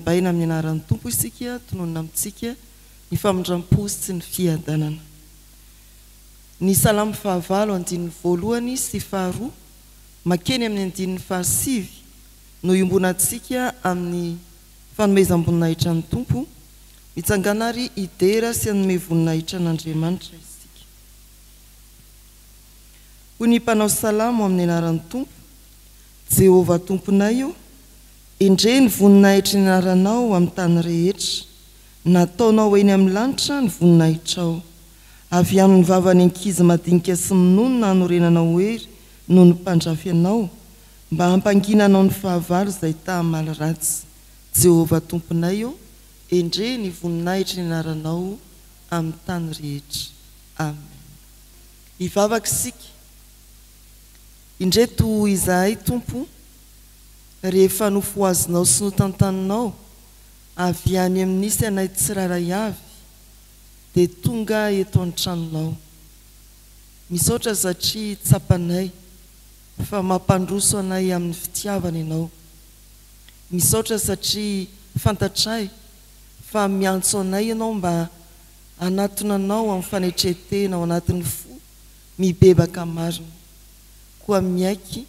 Arahabaina amin'ny anaran'ny Tompo isika, tononina amintsika ny famindram-po sy ny fiadanana. Ny Salamo fahavalo andininy voalohany sy faharoa makeny amin'ny andininy fahasivy no iombonantsika amin'ny fanomezam-boninahitra ny Tompo, mitsangàna ary hidera sy hanome voninahitra an'Andriamanitra isika. Hoy ny mpanao salamo amin'ny anaran'ny Tompo, Jehovah Tomponay ô, endrey ny voninahitry ny anaranao amin'ny tany rehetra, nataonao eny amin'ny lanitra ny voninahitrao. Avy amin'ny vavan'ny ankizy madinika sy minono nanorenanao hery noho ny mpandrafy anao, mba hampanginanao ny fahavalo izay ta hamaly ratsy. Jehovah Tomponay ô, endrey ny voninahitry ny anaranao amin'ny tany rehetra. Amen. Hivavaka isika. Indreto izahay, Tompo, rehefa nofohazinao sy notantaninao avy any amin'ny nisy anay tsirairay avy, dia tonga eto an-tranonao. Misaotra satria tsapanay fa mampandroso anay amin'ny fitiavana Ianao. Misaotra satria fantatray fa miantso anay Ianao mba hanatona Anao amin'ny fanetren-tena ao anatin'ny fo mibebaka marina. Koa miaiky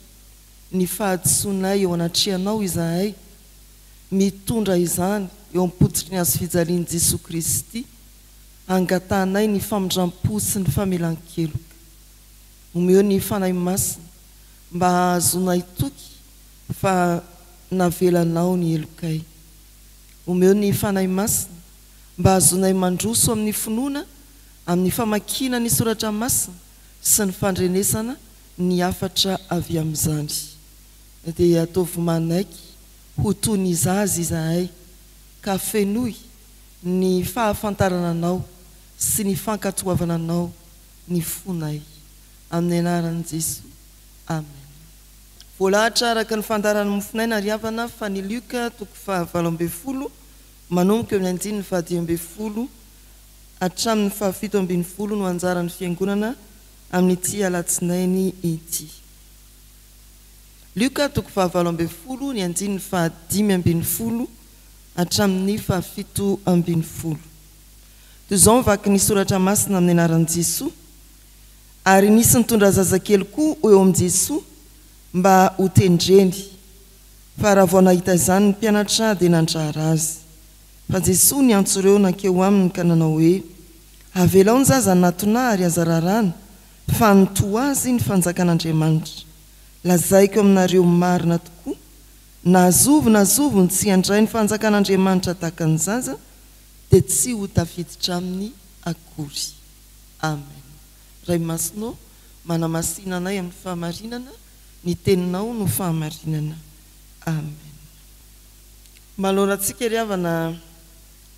ny fahadisoanay eo anatrehanao izahay, mitondra izany eo am-pototry ny hazofijalian'i Jesoa Kristy, angatahanay ny famindram-po sy ny famelan-keloka. Omeo ny Fanahy Masina mba hahazoanay toky fa navelanao ny helokay. Omeo ny Fanahy Masina mba hahazoanay mandroso amin'ny finoana amin'ny famakiana ny Soratra Masina sy ny fandrenesana ny hafatra avy amin'izany. Dia ataovy manaiky ho toy ny zaza izahay ka fenoy ny fahafantarana Anao sy ny fankatoavana Anao ny fonay. Amin'ny anaran'i Jesoa. Amen. Voalahatra araka ny fandaharan'ny mofonaina ry havana fa ny Lioka toko faha 18 manomboka eo amin'ny andininy faha 15 hatramin'ny faha 17 no anjaran'ny Fiangonana amin'ity alatsinainy ity. Lioka toko faha 18 ny andininy faha 15 hatramin'ny faha 17. Toy izao ny vaky ny soratra masina amin'ny anaran'i Jesoa, Ary nisy nitondra zazakely koa ho eo amin'i Jesoa mba hotendreny. Fa raha vao nahita izany ny mpianatra dia nandrara azy. Fa Jesoa niantso ireo nankeo aminy ka nanao hoe, Avelao ny zaza hanatona ary aza raràna, fa ny toa azy ny fanjakan'Andriamanitra. Lazaiko aminareo marina tokoa, na zovy na zovy no tsy handray ny fanjakan'Andriamanitra tahaka ny zaza, dia tsy ho tafiditra aminy akory. Amen. Ray Masina ô, manamasina anay amin'ny fahamarinana, ny Teninao no fahamarinana. Amen. Manoloana antsika ry havana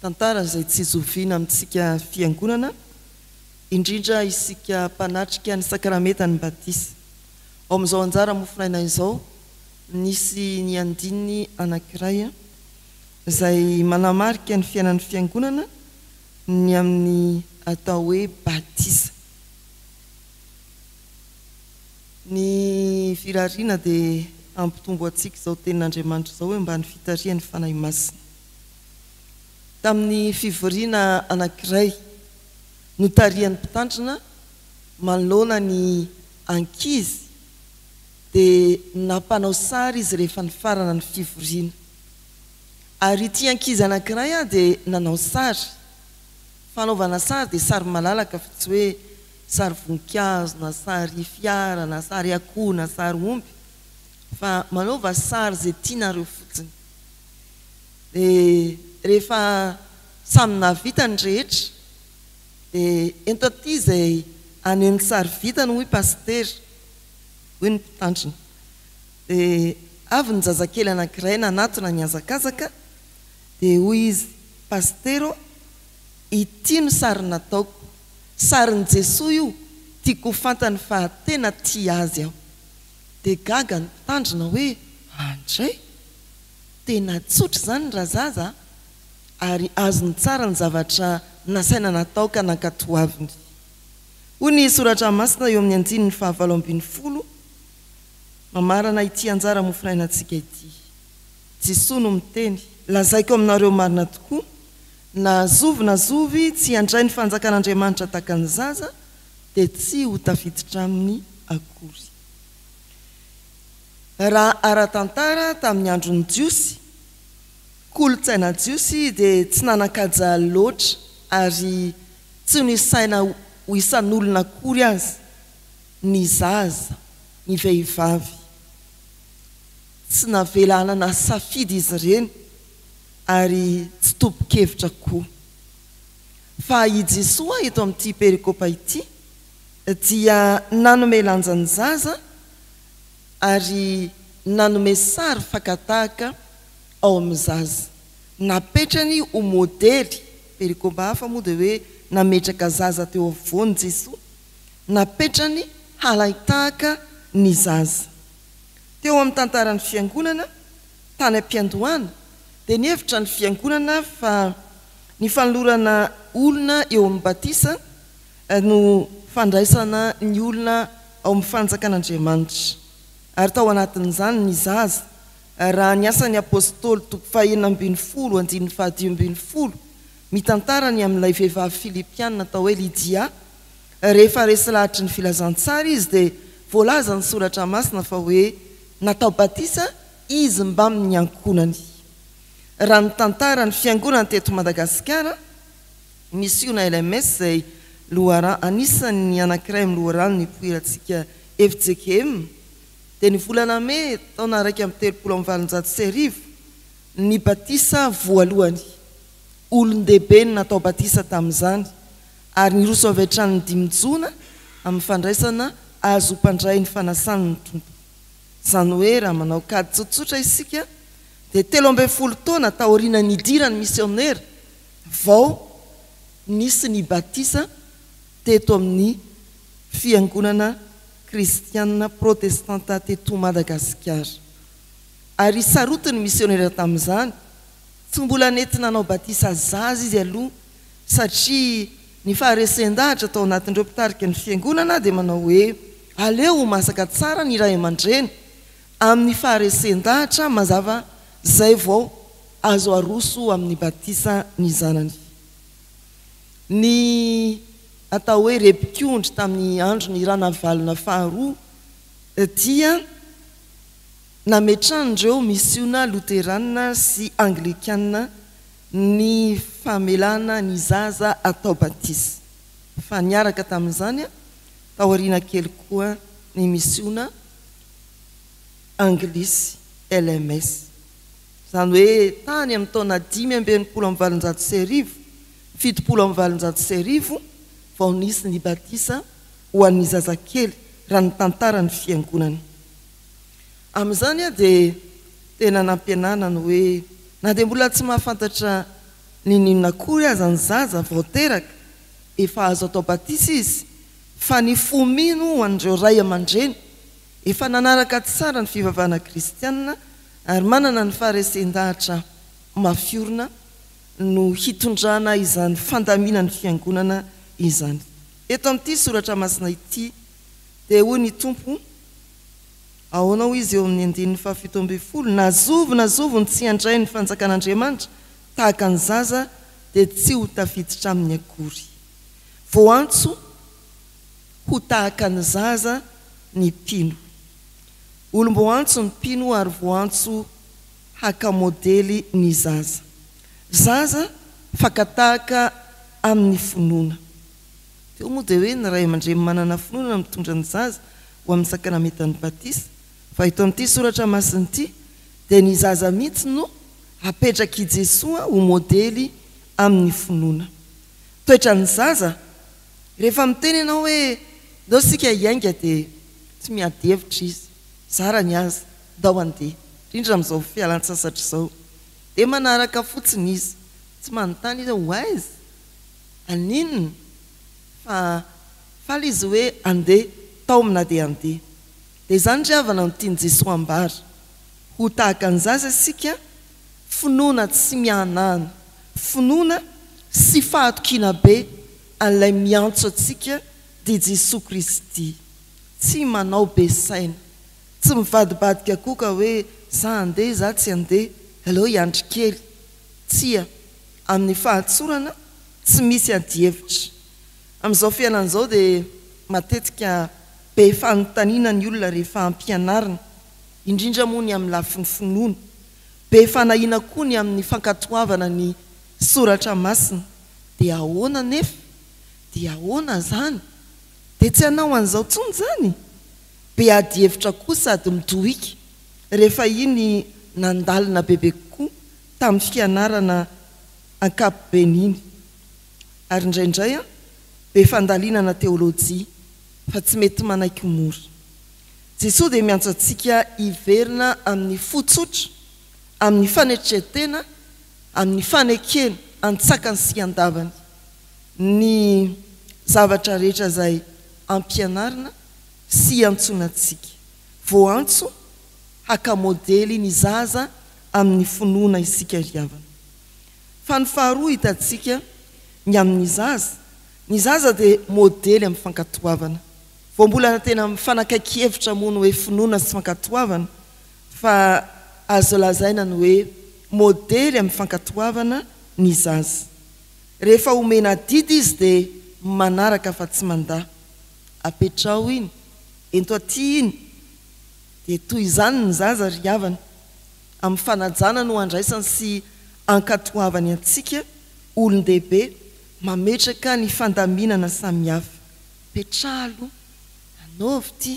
tantara izay tsy zoviana amintsika Fiangonana, indrindra isika mpanatrika ny sakramentan'ny batisa. Ao amin'izao anjara mofonaina izao, nisy ny andininy anankiray izay manamarika ny fiainan'ny Fiangonana ny amin'ny atao hoe batisa. Ny firariana dia hampitombo antsika izao tenin'Andriamanitra izao eo ambany fitarihan'ny Fanahy Masina. Tamin'ny fivoriana anankiray notarihan'ny mpitandrina manoloana ny ankizy dia nampanao sary izy rehefa nifarana ny fivoriana. Ary ity ankizy anankiray dia nanao sary. Fanaovana sary dia sary malalaka fa tsy hoe sary voninkazo na sary fiara na sary akoho na sary omby fa manaova sary izay tianareo fotsiny. Dia rehefa samy nahavita ny rehetra dia ento aty izay haneho ny sary vitany hoy Pasitera, hoy ny mpitandrina. Dia avy ny zazakely anankiray nanatona nihazakazaka dia hoy izy, Pasitera ô, ity no sary nataoko, sarin'i Jesoa io, tiako ho fantany fa tena tia azy aho. Dia gaga ny mpitandrina hoe, Andray! Tena tsotra izany razaza a! Ary azony tsara ny zavatra nasaina natao ka nankatoaviny. Hoy ny Soratra Masina eo amin'ny andininy fahavalo ambinifolo, Mamarana ity anjara mofonainantsika ity. Jesoa no miteny, Lazaiko aminareo marina tokoa, na zovy na zovy tsy handray ny fanjakan'Andriamanitra tahaka ny zaza, dia tsy ho tafiditra aminy akory. Raha ara-tantara tamin'ny andron'ny Jiosy, kolontsaina jiosy dia tsy nanan-kaja loatra ary tsy nisaina ho isan'olona akory aza ny zaza, ny vehivavy. Tsy navela hanana safidy izy ireny ary tsy tompon-kevitra koa. Fa i Jesoa eto amin'ity perikopa ity dia nanome lanja ny zaza ary nanome sary fakan-tahaka ao amin'ny zaza. Napetrany ho modely, perikopa hafa moa dia hoe nametraka zaza teo afovoany Jesoa, napetrany halain-tahaka ny zaza. Teo amin'ny tantaran'ny Fiangonana, tany am-piandohana, dia nihevitra ny Fiangonana fa ny fanolorana olona eo amin'ny batisa no fandraisana ny olona ao amin'ny fanjakan'Andriamanitra, ary tao anatin'izany ny zaza, raha ny Asan'ny Apostoly toko faha-16 andininy faha-15 mitantara ny amin'ilay vehivavy Filipiana atao hoe Lydia, rehefa resy lahatry ny filazantsara izy dia voalazan'ny Soratra Masina fa hoe natao batisa izy mbamin'ny ankohonany. Raha ny tantaran'ny Fiangonana teto Madagasikara, Misiona LMS izay lohara anisan'ny anankiray amin'ny loharano nipoirantsika fjkm dia ny volana mey taona 1831 ny batisa voalohany. Olon-dehibe no natao batisa tamin'izany ary niroso avy hatrany ny dimy jona amin'ny fandraisana azy ho mpandray ny fanasan'ny Tompo. Izany hoe raha manao kajy tsotsotra isika dia 13 taona taoriana nidiran'ny misionera vao nisy ny batisa teto amin'ny Fiangonana Kristiana Protestanta teto Madagasikara. Ary sarotiny ny misionera tamin'izany, tsy mbola nety nanao batisa zaza izy aloha satria ny faharesen-dahatra tao anatin'ireo mpitarika ny Fiangonana dia manao hoe aleo ho masaka tsara ny ray aman-dreny amin'ny faharesen-dahatra mazava izay vao azo aroso amin'ny batisa ny zanany. Ny atao hoe rebik'ondry tamin'ny andron'i Ranavalona faharoa dia nametrahan'ireo misiona loterana sy anglikana ny famelana ny zaza atao batisa. Fa niaraka tamin'izany taoriana kely koa ny misiona anglisy, LMS. Izany hoe tany amin'ny taona 1865, 1870 vao nisy ny batisa ho an'ny zazakely raha ny tantaran'ny fiangonana. Amin'izany dia tena nampianarina ny hoe na dia mbola tsy mahafantatra n'inon'inona akory aza ny zaza vao teraka, efa azo atao batisa izy fa ny fo mino ho an'ireo ray aman-dreny efa nanaraka tsara ny fivavahana kristiana ary manana ny faharesen-dahatra mafiorina no hitondrana izany fandaminan'ny Fiangonana izany. Eto amin'ity soratra masina ity dia hoy ny Tompo, ahoana hoy Izy eo amin'ny andininy faha-17, Na zovy na zovy no tsy handray ny fanjakan'Andriamanitra tahaka ny zaza dia tsy ho tafiditra aminy akory. Voantso ho tahaka ny zaza ny mpino. Olom-boantso ny mpino ary voantso haka modely ny zaza. Zaza faka-tahaka amin'ny finoana. Teo moa dia hoe ny ray aman-dreny manana finoana no mitondra ny zaza ho amin'ny sakramentan'ny batisa, fa eto amin'ity soratra masina ity dia ny zaza mihitsy no apetrak'i Jesoa ho modely amin'ny finoana. Toetran'ny zaza, rehefa miteny ianao hoe ndao isika hiainga dia tsy miady hevitra izy, zarany aza, ndao handeha, indrindra amin'izao fialan-tsasatra izao. Dia manaraka fotsiny izy, tsy manontany izy hoe ho aiza, haninona, fa faly izy hoe handeha, taomina dia handeha. Dia izany ry havana no tian'i Jesoa ambara, ho tahaka ny zaza isika, finoana tsy miahanahana, finoana sy fahatokiana be an'ilay miantso antsika dia Jesoa Kristy. Tsy manao be saina, tsy mivadibadika koa ka hoe za handeha za tsy handeha. Aleo hiandry kely. Tsia, amin'ny fahatsorana, tsy misy adihevitra. Amin'izao fiainana izao dia matetika be fanontaniana ny olona rehefa ampianarina, indrindra moa ny amin'ny lafiny finoana. Be fanahiana koa ny amin'ny fankatoavana ny soratra masina. Dia ahoana anefa? Dia ahoana izany? Dia tsy hanao an'izao intsony izany? Be adihevitra koa sady midohika rehefa iny nandalina bebe kokoa tamin'ny fianarana ankapobeny iny. Ary indraindray be fandalinana teolojia fa tsy mety manaiky mora. Jesoa dia miantso antsika hiverina amin'ny fo tsotra, amin'ny fanetren-tena, amin'ny fanekena antsakany sy andavany ny zavatra rehetra izay ampianarina sy iantsoana antsika. Voaantso haka modely ny zaza amin'ny finoana isika ry havana. Fa ny faharoa hitantsika ny amin'ny zaza, ny zaza dia modely amin'ny fankatoavana. Vao mbola tena mifanakaiky hevitra moa ny hoe finoana sy fankatoavana fa azo lazaina ny hoe modely amin'ny fankatoavana ny zaza. Rehefa omena adidy izy dia manaraka fa tsy mandà. Apetraho iny, ento aty iny. Dia toy izany ny zaza ry havana. Amin'ny fanajana no andraisany sy ankatoavany antsika olon-dehibe mametraka ny fandaminana samihafa. Petraha aloha, anaovy ity.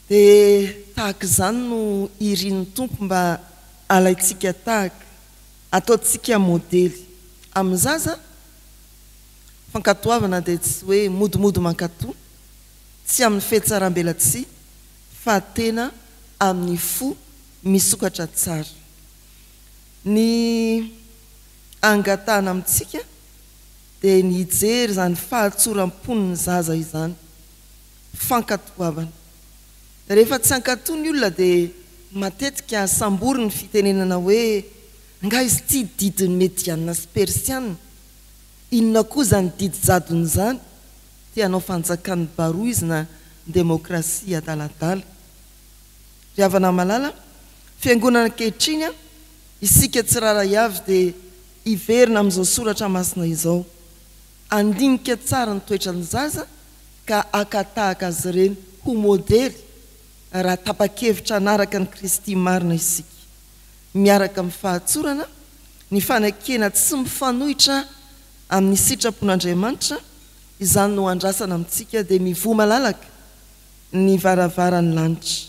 Dia tahaka izany no irin'ny Tompo mba alaintsika tahaka, ataontsika modely. Amin'ny zaza, fankatoavana dia tsy hoe modimody mankato, tsy amin'ny fihatsarambelatsihy fa tena amin'ny fo misokatra tsara. Ny angatahana amintsika dia ny hijery izany fahatsoram-pon'ny zaza izany. Fankatoavana. Rehefa tsy hankatò ny olona dia matetika samboriny ny fitenenana hoe angaha izy ity didin'ny Mediana sy Persiana? Inona koa izany didy jadona izany? Te hanao fanjakan'ny baroa izy na demokrasia adaladala. Ry havana malala, Fiangonana ankehitriny a, isika tsirairay avy dia hiverina amin'izao soratra masina izao. Handinika tsara ny toetran'ny zaza ka haka tahaka azy ireny ho modely raha tapa-kevitra hanaraka an'i Kristy marina isika. Miaraka amin'ny fahatsorana, ny fanekena tsy mifanohitra amin'ny sitrapon'Andriamanitra, izany no andrasana amintsika, dia mivoha malalaka ny varavaran'ny lanitra.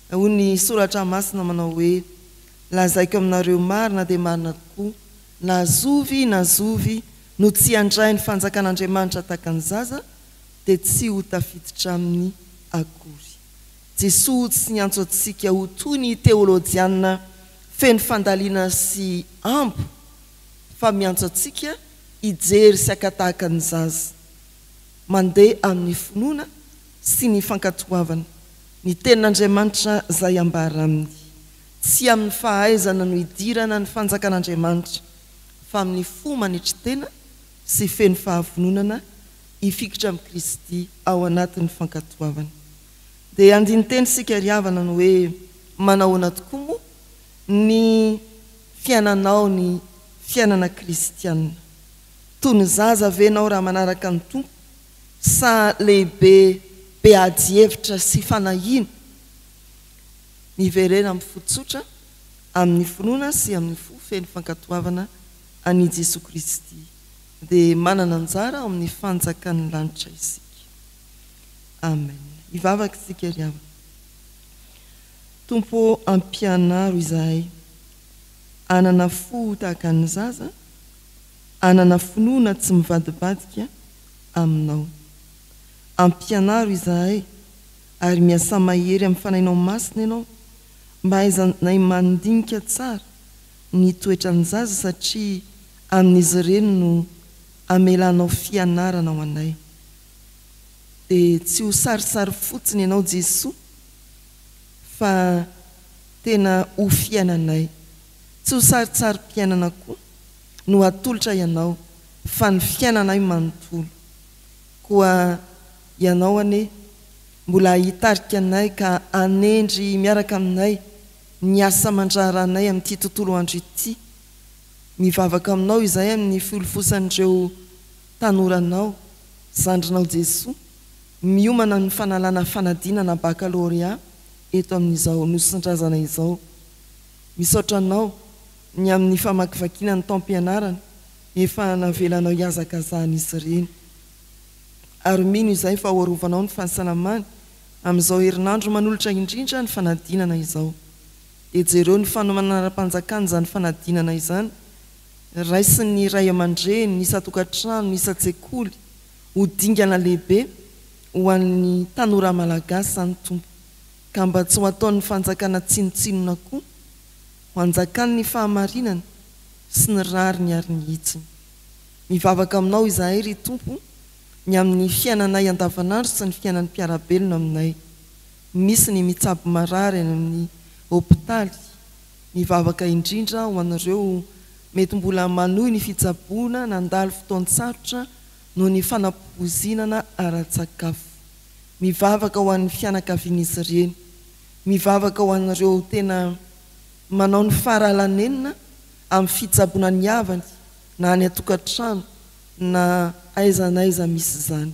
Hoy ny Soratra Masina manao hoe, Lazaiko aminareo marina dia marina tokoa, na zovy na zovy no tsy handray ny fanjakan'Andriamanitra tahaka ny zaza, dia tsy ho tafiditra aminy akory. Jesoa tsy niantso antsika ho toy ny teolojiana feno fandaliana sy ambo, fa miantso antsika hijery sy haka tahaka ny zaza, mandeha amin'ny finoana sy ny fankatoavana ny tenin'Andriamanitra izay ambara aminy. Tsy amin'ny fahaizana no hidirana ny fanjakan'Andriamanitra, fa amin'ny fo manetry tena sy feno fahavononana hifikitra amin'i Kristy ao anatin'ny fankatoavana. Dia andinin-teny isika ry havana ny hoe manahoana tokoa moa ny fiainanao ny fiainana kristiana? Toy ny zaza ve ianao raha manaraka ny Tompo sa lehibe be ady hevitra sy fanahiana? Miverena amin'ny fo tsotra, amin'ny finoana sy amin'ny fo feno fankatoavana an'i Jesoa Kristy dia manana anjara ao amin'ny fanjakan'ny lanitra isika. Amen. Hivavaka isika ry havana. Tompo ô ampianaro izahay hanana fo tahaka ny zaza, hanana finoana tsy mivadibadika Aminao. Ampianaro izahay ary miasà mahery amin'ny Fanahinao Masina Ianao mba hahaizanay mandinika tsara ny toetran'ny zaza satria amin'izy ireny no amelanao fianarana ho anay. Dia tsy ho sarisary fotsiny Ianao Jesoa fa tena ho fiainanay. Tsy ho saritsarim-piainana koa no atolotra Ianao fa ny fiainanay manontolo. Koa Ianao anie mbola hitarika anay ka hanendry miaraka aminay. ny asa aman-draharahanay amin'ity tontolo andro ity. Mivavaka aminao izahay amin'ny fiolofosan'ireo tanoranao, zandrinao Jesoa, miomana amin'ny fanalana fanadinana bakalorea eto amin'izao Nosin-drazana izao. Misaotra anao ny amin'ny famakivakiana ny taom-pianarana efa navelanao hihazakazahan'izy ireny. Ary mino izahay fa ho arovanao ny fahasalamany amin'izao herinandro manolotra indrindra ny fanadinana izao. Dia jereo ny fanomanana ara-panjakana izany fanadinana izany, raisin'ny ray aman-dreny, ny isan-tokantrano, ny isan-tsekoly, ho dingana lehibe ho an'ny tanora malagasy izany Tompo, ka mba tsy ho ataon'ny fanjakana tsinontsinona koa, ho anjakan'ny fahamarinana sy ny rariny ary ny hitsiny. Mivavaka aminao izahay ry Tompo ny amin'ny fiainanay andavanandro sy ny fiainan'ny mpiara-belona aminay. Misy ny mitsabo marary any amin'ny hopitaly. Mivavaka indrindra ho an'ireo mety mbola manohy ny fitsaboana nandalo fotoan-tsarotra noho ny fanapoizinana ara-tsakafo. Mivavaka ho an'ny fianakavian'izy ireny. Mivavaka ho an'ireo tena manao ny fara-alanenina amin'ny fitsaboana ny havany na any an-tokantrano na aiza na aiza misy izany.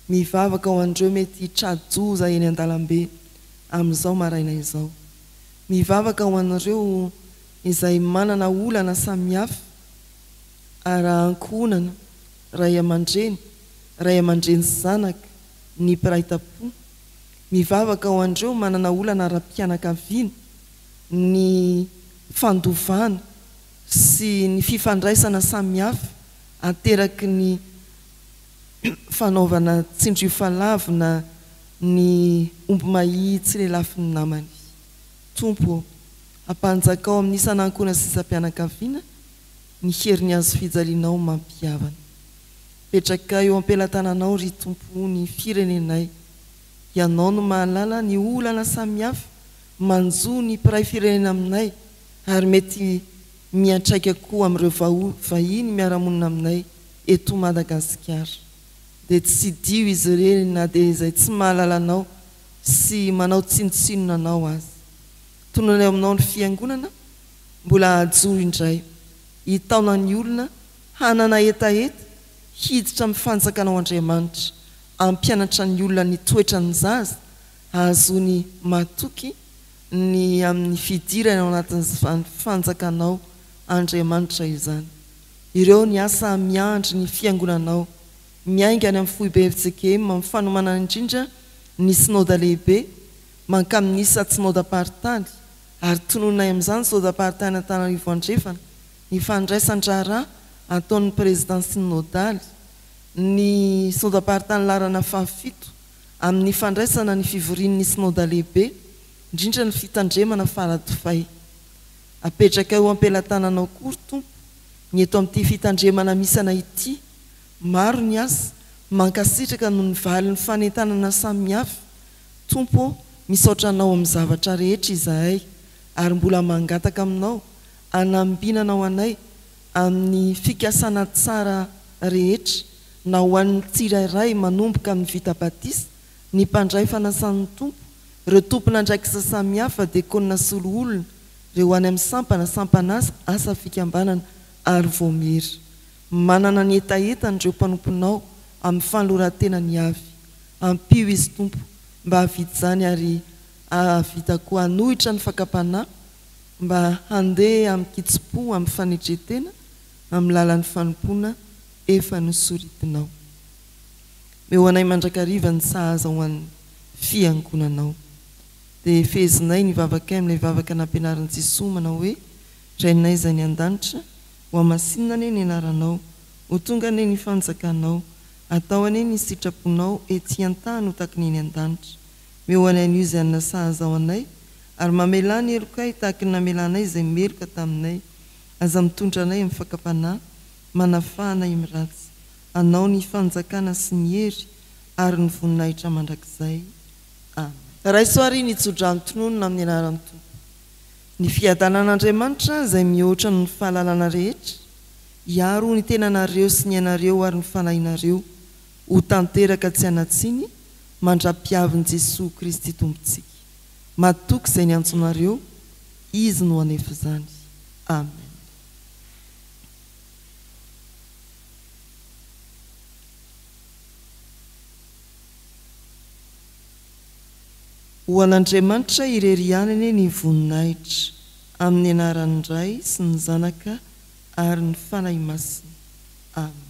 Mivavaka ho an'ireo mety tra-doza eny an-dalambe amin'izao maraina izao. Mivavaka ho an'ireo izay manana olana samihafa ara-ankohonana, ray aman-dreny, ray aman-dreny sy zanaka, ny mpiray tam-po. Mivavaka ho an'ireo manana olana ara-pianakaviana, ny fandovana sy ny fifandraisana samihafa ateraky ny fanaovana tsindriofalavo na ny omby mahia tsy lelafin'ny namany. Tompo ô, ampanjakao amin'ny isan'ankohona sy isam-pianakaviana ny herin'ny hazofijalianao mampihavana. Petraka eo am-pelatananao, ry Tompo, ny firenenay. Ianao no mahalala ny olana samihafa manjo ny mpiray firenena aminay ary mety miantraika koa amin'ireo vahiny miara-monina aminay eto Madagasikara. Dia tsidiho izy ireny na dia izay tsy mahalala Anao sy manao tsinontsinona Anao aza. Tononay ao Aminao ny Fiangonana mbola hahajoro indray, hitaona ny olona hanana hetaheta hiditra amin'ny fanjakanao Andriamanitra, hampianatra ny olona ny toetran'ny zaza hahazoany matoky ny amin'ny fidirany ao anatin'izany fanjakanao Andriamanitra izany. Ireo ny asa miandry ny fiangonanao, miainga any amin'ny foibe fjkm amin'ny fanomanana indrindra ny Synoda lehibe mankamin'ny isa-tsinaodam-paritany ary tononay amin'izany Synodamparitany Antananarivo Andrefana, ny fandraisan-draharaha ataon'ny Prezidà Synodaly, ny Synodamparitany laharana fahafito amin'ny fandraisana ny fivorian'ny Synoda lehibe, indrindra ny fitandremana faradofay. Apetraka eo am-pelatananao koa, ry Tompo, ny eto amin'ity fitandremana misana ity. Maro ny asa, mankasitraka noho ny valin'ny fanentanana samihafa. Tompo ô, misaotra Anao amin'ny zavatra rehetra izahay, ary mbola mangataka Aminao hanambinanao anay amin'ny fikasana tsara rehetra, na ho an'ny tsirairay manomboka amin'ny vita batisa, ny mpandray fanasan'ny Tompo, ireo tompon'andraikitra samihafa, dekona sy loholona, ireo any amin'ny sampana, sampan'asa, asa fikambanana ary vaomiera. Manana ny hetahetany ireo mpanomponao amin'ny fanoloran-tenany avy. Ampio izy Tompo mba hahavita izany ary hahavita koa hanohitra ny fakam-panahy mba handeha amin-kitsim-po amin'ny fanetren-tena amin'ny lalan'ny fanompoana efa nosoritinao. Meo anay mandrakariva ny sahaza ho an'ny Fiangonanao. Dia fehezinay ny vavakay amin'ilay vavaka nampianarin'i Jesoa manao hoe, Rainay izay any an-danitra, hohamasinina anie ny anaranao, ho tonga anie ny fanjakanao, atao anie ny sitraponao ety an-tany ho taky ny eny an-danitra. Meo anay anio izay hanina sahaza ho anay, ary mamelà ny helokay tahaky ny namelanay izay meloka taminay. Aza mitondra anay amin'ny fakam-panahy, manafaha anay amin'ny ratsy. Anao ny fanjakana sy ny hery ary ny voninahitra mandrakizay. Amen. Raiso àry ny tsodrano tononina amin'ny anaran'ny Tompo. Ny fiadanan'Andriamanitra izay mihoatra noho ny fahalalana rehetra, hiaro ny tenanareo sy ny ainareo ary ny fanahinareo ho tanteraka tsy hanan-tsiny mandra-piavin'i Jesoa Kristy Tompontsika. Matoky izay niantso anareo. Izy no hanefa izany. Amen. Ho an'Andriamanitra irery ihany anie ny voninahitra, amin'ny anaran'ny Ray sy ny Zanaka ary ny Fanahy Masina. Amen.